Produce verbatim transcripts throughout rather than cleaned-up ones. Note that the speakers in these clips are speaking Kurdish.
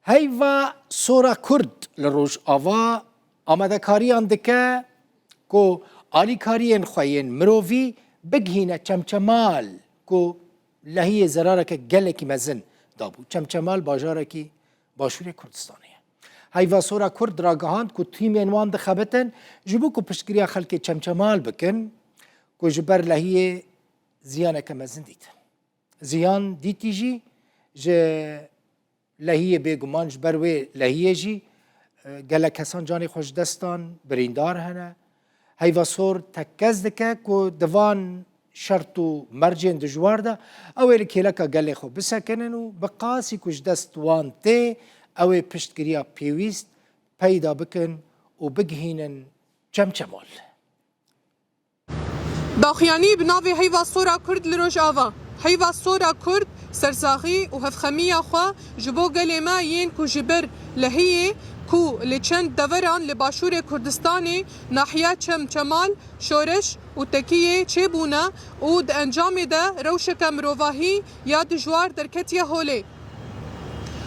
Heyva Sora Kurd li Rojava amadekariyan dike ku alîkariyên xwe yên mirovî bigihîne Çemçemal ku lehiyê zerareke gelekî mezin dabû. Çemçemal bajarekî Başûrê Kurdistanê ye. Heyva Sora Kurd ragihand ku tîmên wan dixebitin ji bo ku piştgiriya xelkê Çemçemal bikin ku ji ber lehiyê ziyaneke mezin dîtin. Ziyan dîtî jî ji lehiyê bêguman, ji ber wê lehiyê jî, e, gelek kesan canê xwe ji dest dan, birîndar hene. Heyva Sor tekez dike ku di van şert û mercên dijwar de ew ê li kêleka gelê xwe bisekinin û bi qasî ku ji dest wan tê, ew ê piştgiriya pêwîst peyda bikin û bigihînin Çemçemal. Daxuyanî bi navê Heyva Sora Kurd li Rojava. Heyva Sora Kurd sersaxî û hevxemiya xwe ji bo gelê me yên ku ji ber lehiyê ku li çend deveran li Başûrê Kurdistanê nahiya Çem Çemal şoreş û tekiyê çêbûne û di encamê de rewşeke mirovahî ya dijwar derketiye holê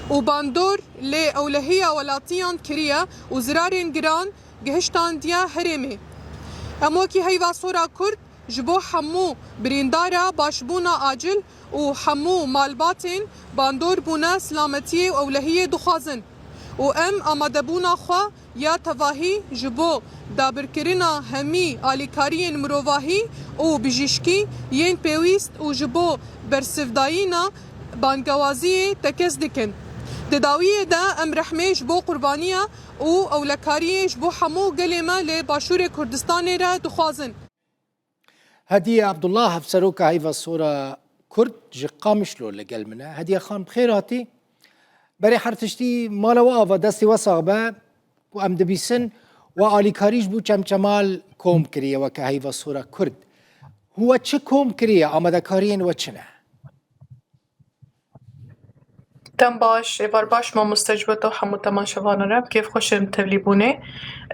û bandor lê ewlehiya welatiyan kiriye û zirarên giran gihiştandiye herêmê. Em wekî Heyva Sora Kurd ji bo hemû birîndara başbûna acil û hemû malbatên bandor bûne silametiyê û ewlehiyê dixwazin û em amadebûna xwe ya tevahî ji bo dabirkirina hemî alîkariyên mirovahî û bijîşkî yên pêwîst û ji bo bersivdayîna bangewaziyê tekez dikin. Di dawiyê de em rehmê ji bo qurbaniya û ewlekariyê ji bo hemû gelê me li Başûrê Kurdistanê re dixwazin. Hediye Abdullah, Hevseroka Heyva Sora Kurd ji Qamişlo li gel min e. Hediye Xan, bi xêr hatî. Berê her tiştî mala we ava, destê we sax be. Ku em dibîsin, we alîkarî ji bo Çemçemal kom kiriye weke Heyva Sora Kurd. Hûn we çi kom kiriye? Amadekariyên we çi ne? Dem baş, êvar baş mamoste ji we û hemû temaşevanan re. Kêfxweş im tevlîbûnê.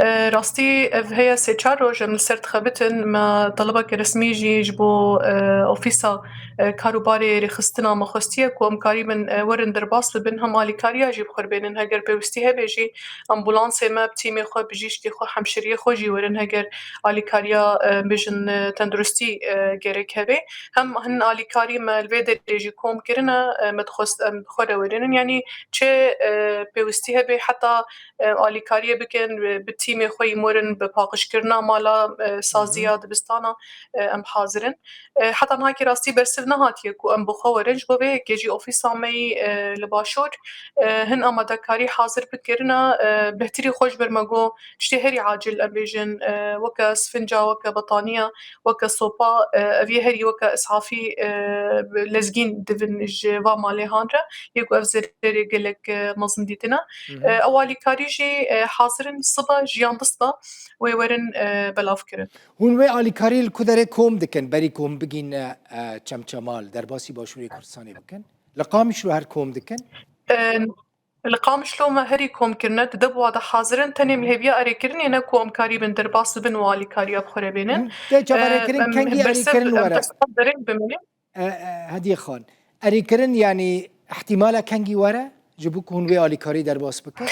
E, rastî ev heye sê çar roj em li ser dixebitin. Me telebeke resmî jî ji bo, e, ofîsa, e, kar û barê rêxistina me xwestiye ku em karîbin, e, werin derbas bibin. Hem alîkariya jî bi xwe bênin. Heger pêwîstî hebe jî ambulansê me bi tîmê xwe, bijîşkê xwe, hemşiriyê xwe jî werin heger alîkariya, e, bêjin, e, tenduristî, e, gerek hebe. Hem hin alîkarî me li vê derê jî kom kirine, e, me dixwest em bi xwe re werînin. Yanî çi, e, pêwîstî hebe heta, e, alîkariyê bikin, e, bi tîmê xwe yî morin bi paqijkirina mala, e, saziya dibistana, e, em hazir in. E, heta niha kî rastî bersiv nehatiye ku em bi xwe werin. Ji bo vê yekê jî ofîsa me yî, e, li Başûr, e, hin amadekarî hazir bikirine, e, bihtirî xwe ji ber me got, tiştê herî acil, em bêjin, e, weke sfinca, weke betaniya, weke sopa, e, ev yê herî weke îsafî, e, lezgîn dibin ji va malêhan re, yê ku ev zererê gelek, e, mezin dîtine. Hı hı. E, ew alîkarî jî, e, hazir in sibe ji yan du sibe wê werin, e, belav kirin. Hûn wê alîkarî li ku derê kom dikin, berî ku hûn bigîne, e, Çemçemal, derbasî Başûrê Kurdistanê bikin? Li Qamişlo her kom dikin? E, Li Qamişlo me herî kom kirine, di debûa de hazir in, tenê em li hêviya erêkirinê ne ku em karîbin derbas bibin û alîkariya bi xwe re bênin. Hı. Tê çaverêkirin, em kengî hê bersiv, erêkirin em were? Bersiv dereng bimînin. E, e, Hediye Xan, erêkirin, yanî ihtimala kengî were ji bo ku hûn wê alîkarî derbas bikin?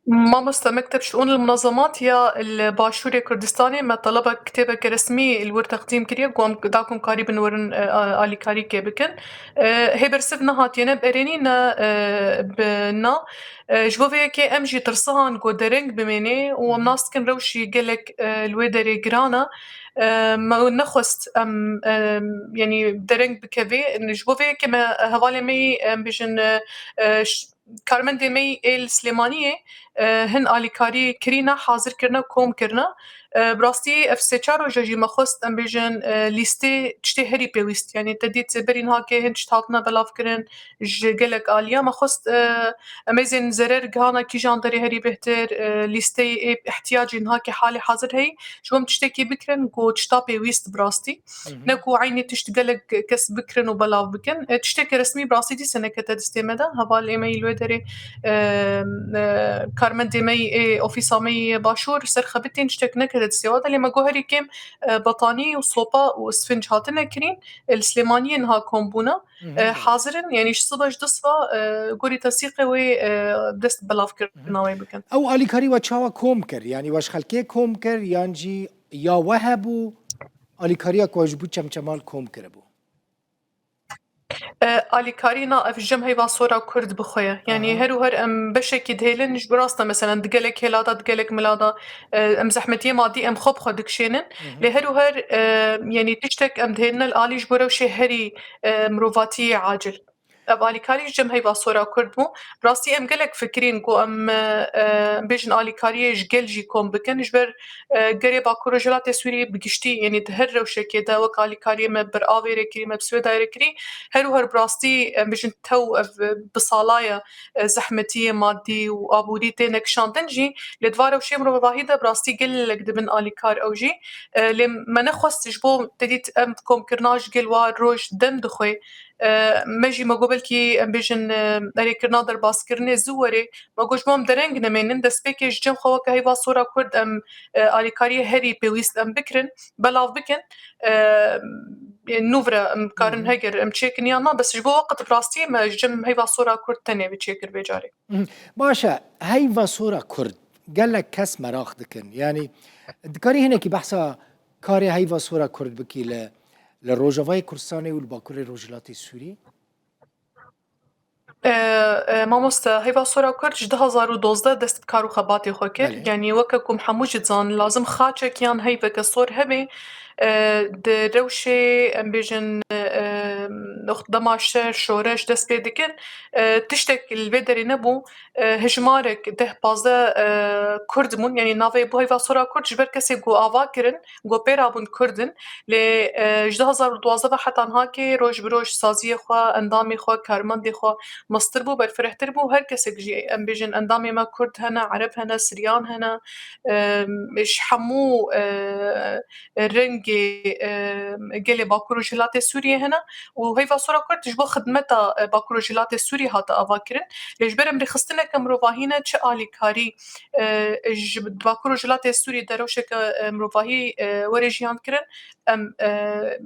Mamoste, mekteb şiûn li munazemat ya li Başûrê Kurdistanê me teleba kitêbeke resmî li wir teqdîm kiriye, ku em da ku em karîbin werin, e, a-, alîkarîkê bikin. E, hê bersiv nehatiye, ne bi erênî ne, e, bi na. E, ji bo vê yekê em jî tirsihan ku dereng bimênê û em nas dikin rewşî gelek, e, li wê derê giran e. E, me nexwest em, e, yanî dereng bikevê. Ji bo vê yekê me hevalê me yî, em bêjin, e, e, ş-, karmendê me yî ê li Silêmaniyê, e, hin alîkarî kirîne, hazir kirine, kom kirine. E, bi rastî ev sê çar roja jî me xwest, em bêjin, e, lîstê tiştê herî pêwîst. Yanî te dît berî niha kê hin tişt hatine belav kirin ji gelek aliya. Me xwest, e, em ê zên zerer gihana kîjan derê herî bêhtir, e, lîsteyê ê ihtiyacê niha kê halê hazir heyî, ji bo em tiştekî bikirin ku tişta pêwîst bi rastî. Hı hı. Ne ku eynî tişt gelek kes bikirin û belav bikin. E, tiştekî resmî bi rastî dîse nekete destê me de. Hevalê me yî li wê derê, e, e, karmendê me yî, ê ofîsa me yî Başûr ser xebitên tiştek nekir. Dêrê Sêwa de, lê me got herî kêm, e, betanî û sopa û isfinc hatine kirîn, e, li Silêmaniyê niha kom bûne. E, hazir in, yanî ji sibe ji du siba, e, gorî tesîqê wê, e, dest bi belavkirina wê bikin. Ew alîkarî we çawa kom kir? Yanî we ji xelkê kom kir, yan jî ya we hebû alîkariya ku we ji bo çemçemal kom kiribû? E, alîkarî na, ev ji cem heyva sora Kurd bi xwe ye. Yanî her û her em beşekî dihêlin, ji bo rast e, meselen, di gelek hêla de, di gelek mila de, e, em zehmetiyê madî em xwe bi xwe dikişênin. Lê her û her, e, yanî tiştek em dihêline li alî ji bo rewşê herî, e, mirovatî yê acil. Ev alîkarî ji cem heyva sora Kurd bû. Bi rastî em gelek fikirîn ku em, e, e, bêjin alîkariyê ji gel jî kom bikin. Ji ber, e, gelê Bakur Rojhilatê Sûriyê bi giştî, yanî di her rewşekê de wek alîkariyê me bi avê re kirî, me bi Swêdayê re kirî, her û her bi rastî, em bêjin tew ev, e, bi sala ye, e, zehmetiyê madî û aborî têne kişandin jî, lê di va rewşê mirovahî de bi rastî gelek dibin alîkar ew jî. E, lê me nexwest ji bo te dît em komkirina ji gel wa roj dem dixwe. E, me jî me got belkî em bêjin, e, erêkirina derbazkirinê zû were. Me got ji bo em dereng nemênin, destpêkê ji cem xwe weke heyva sora Kurd em, e, alîkariyê herî pêwîst em bikirin, belav bikin. E, nûvre em karin heger em çêkin yan na, bes ji bo weqt bi rastî me ji cem heyva sora Kurd tenê bi çêkir vê carê. Mhm. Baş e, heyva sora Kurd gelek kes meraq dikin. Yanî dikarî hinekî behsa karê heyva sora Kurd bikî li, li Rojavayê Kurdistanê û li Bakurê Rojhilatê Sûrî? E, e, mamoste, heyva sora Kurd ji du hazar û dozdeh dest bi kar û xebatê xwe kir. Belê. Yanî weke ku hemû jî dizanin, lazim xaçek yan heyveke sor hebe, e, di rewşê, em bêjin, e, dema şer, şoreş dest pê dikin, e, tiştek li vê derê nebû. E, hejmarek deh pazdeh, e, Kurd bûn, yanî navê bû heyva sora Kurd ji ber kesê ku ava kirin, ku pê rabûn Kurd in. Lê, e, ji du hazar û duwazdeh ve heta niha kê roj bi roj saziyê xwe, endamê xwe, karmendê xwe mestir bû, berfirehtir bû. Her kesek jî, em bêjin, endamê me Kurd hene, Ereb hene, Siryan hene, e, ji hemû, e, rengê, e, gelê Bakur û Rojhilatê Sûriyê hene û heyva sora Kurd ji bo xidmeta, e, Bakur û Rojhilatê Sûriyê hate avakirin. Lê ji ber em rêxistineke mirovahî ne, çi alîkarî, e, ji Bakur û Rojhilatê Sûriyê de rewşeke, e, mirovahî, e, were jiyankirin, em, e,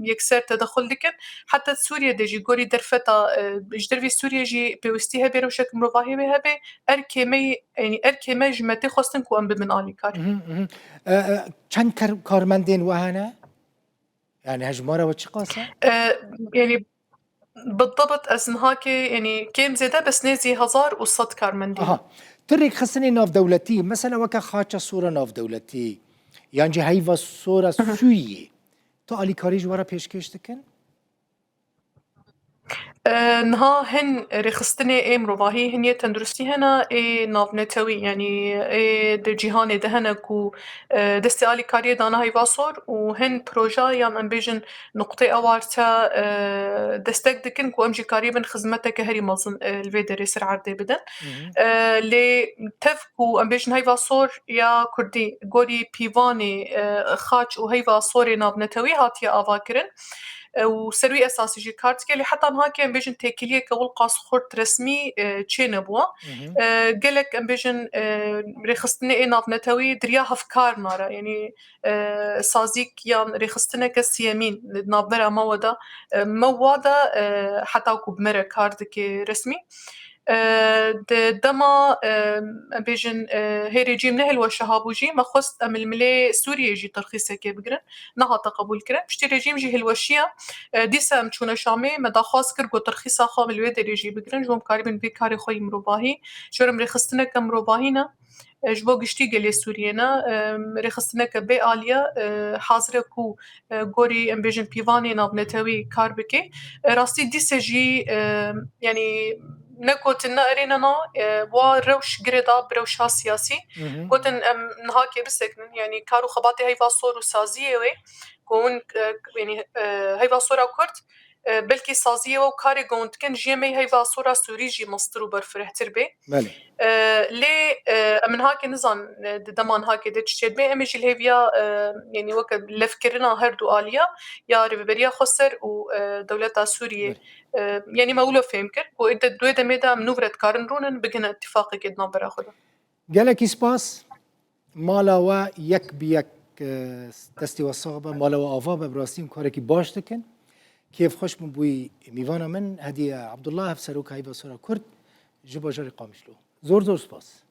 yekser tedexul dikin. Heta Sûriyê de jî gorî derfeta, e, ji dervî Sûriyê jî pêwîstî hebe, rewşeke mirovahî wê hebe, erkê me, yanî erkê me ji me tê xwestin ku em bibin alîkar. Mhm, mhm. E, e, çend kar-, karmendên we hene? Yani hejmara we çiqas e? E, yani, bi dibt ez niha kê, yani, kêm zêde bes nêzî hezar û sed karmendî. Aha. Tu rêkxistinê navdewletî, mesela weke xaça sora navdewletî, yan jî heyva sora Sûriyê, tu alîkarî ji we re pêşkêş dikin? E, niha hin rêxistinê ê mirovahî, hin yê tenduristî hene, ê navnetewî, yanî ê di cîhanê de hene ku, e, destê alîkariyê dane heyva sor û hin proje yan em bêjin nuqtê ewarte, e, destek dikin ku em jî karîbin xizmeteke herî mezin, e, li vê derê ser erdê bidin. E, lê tev ku em bêjin heyva sor ya kurdî, gorî pîvanê, e, xaç û heyva sorê navnetewî hatiye avakirin. E, û ser wî esasî jî kar dike. Lê heta niha ke em bêjin têkiliyeke wilqas xurt resmî, e, çê nebûwa. E, gelek em bêjin, e, rêxistinê ê navnetewî diriya hevkar nare. Yanî, e, sazîk yan rêxistineke siyemîn li navbera me we de, e, me wa de, e, heta ku bi me re kar dike resmî. E, di dema, e, em bêjin, e, hê rejîm ne hilweşe habû jî, me xwest em li milê Sûriyê jî terxîsekê bigirin. Nehate qebûlkirin. Piştî rejîm jî hilweşiya, e, dîsa em çûne Şamê, me daxwaz kir ku terxîsa xwe em li wê derê jî bigirin, ji bo em karibin vê karê xwe yî mirovahî, ji ber em rêxistineke mirovahî ne, e, ji bo giştî gelê Sûriyê ne, e, rêxistineke bê aliye, e, hazir e ku, e, gorî, em bêjin, pîvanê navnetewî kar bike. E, rastî dîse jî, e, yanî ne gotin, ne erê ne na, e, wa rewş girêda bi rewşa siyasî. Gotin, em niha kê bisekinin, yanî kar û xebatê heyva sor û saziyê wê, ku hûn, e, yanî, e, heyva sora Kurd, e, belkî saziyê we û karê ku hûn dikin, ji yê me heyva sora Sûrî jî mestir û berfirehtir bê. Belê. E, lê, e, em niha kê nizan, e, di dema niha kê de çi çêdibe, em ê jî li hêviya, e, yanî weke levkirina her du aliya, ya Rêveberiya Xweser û, e, dewleta Sûriyê. Belê. E, yanî me wilo fêm kir ku di wê demê de em nû re dikarin rûnin, bigihine îtîfaqekê di navbera xwe de. Gelekî spas. Mala we yek bi yek Destê we sax be, mala we ava be, bi rastî em karekî baş dikin. Kêfxweş bûm bûyî mîvana min Hediye Abdullah, Hevserok Heyva Sora Kurd ji bajarê Qamişlo. Zor zor spas.